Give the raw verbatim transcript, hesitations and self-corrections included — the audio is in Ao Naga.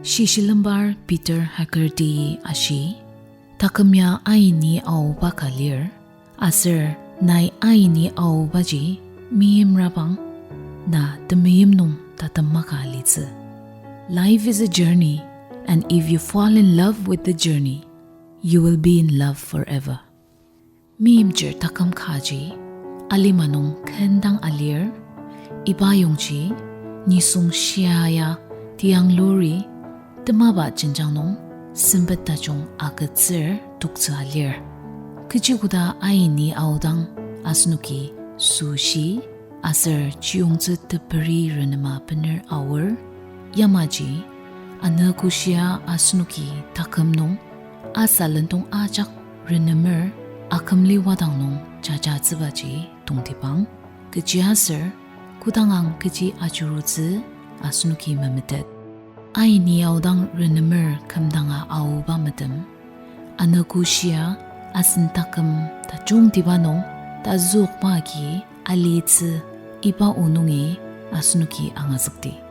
Shishilembar Peter Haggerty ashi, taküm ya aini aoba ka lir, aser nai aini aobaji meimrabang, na temeim nung tatem maka alitsü. Life is a journey, and if you fall in love with the journey, you will be in love forever. Meimchir taküm kaji alima nung kendang alir, iba yongji nisung shia ya tiyangluri temaba jenjang nung sempet tajung agütsür toktsü alir. Kechi koda aini aodang asenoki süshi aser chiyongtsü teperi renema bener aor, yamaji anogo shia asenoki taküm nung asa lendong ajak renemer akümli wadang nung jajatsübaji tongtibang, kechiaser kodang ang kechi ajurutsü asenoki memetet. Aini aodang renemer kümdanga aoba metem, anogo shia asen taküm tajungtiba nung tazükba agi alitsü iba o nungi asenoki angazükdi.